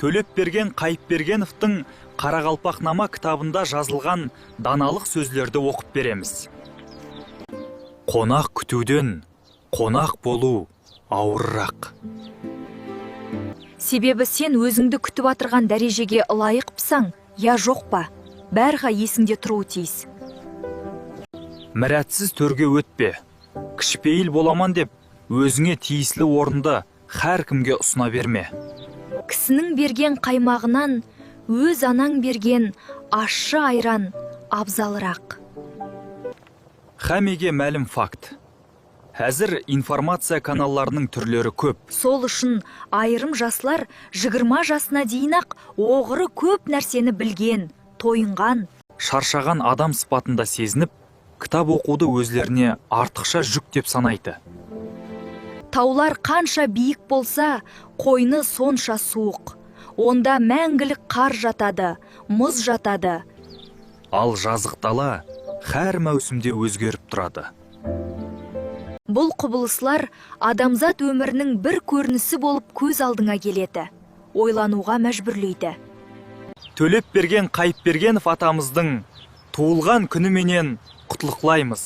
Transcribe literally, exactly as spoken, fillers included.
Tólepbergen Qayıpbergenovtıń Qaraqalpaqnama kitabında jazılǵan danalıq sózlerdi oqıp beremiz. Qonaq kútiwden qonaq bolıw awırıraq. Sebebi sen ózińdi kútip atırǵan dárejege ılayıqpısań ya joq pa, bárha esińde turıwı tiyis. Mirátsiz tórge ótpe. Kishipeyil bolaman dep, ózińe tiyisli orındı hár kimge usına berme. Kisiniń bergen qaymaǵınan óz anań bergen ashshı ayran abzalıraq. Hámmege málim fakt. Házir informaciya kanallarınıń túrleri kóp. Sol ushın ayırım jaslar jigirma jasına deyin-aq oǵırı kóp nárseni bilgen, toyınǵan, sharshaǵan adam sıpatında sezinip, kitap oqıwdı ózlerine artıqsha júk dep sanaydı. Tawlar qansha biyik bolsa, qoynı sonsha suwıq. Onda máńgilik qar jatadı, mız jatadı. Al jazıq dala hár máwsimde ózgerip turadı. Bul qubılıslar adamzat ómiriniń bir kórinisi bolıp kóz aldıńa keledi, oylanıwǵa májbúrleydi. Tólepbergen Qayıpbergenov atamızdıń tuwılǵan kúni menen qutlıqlaymız.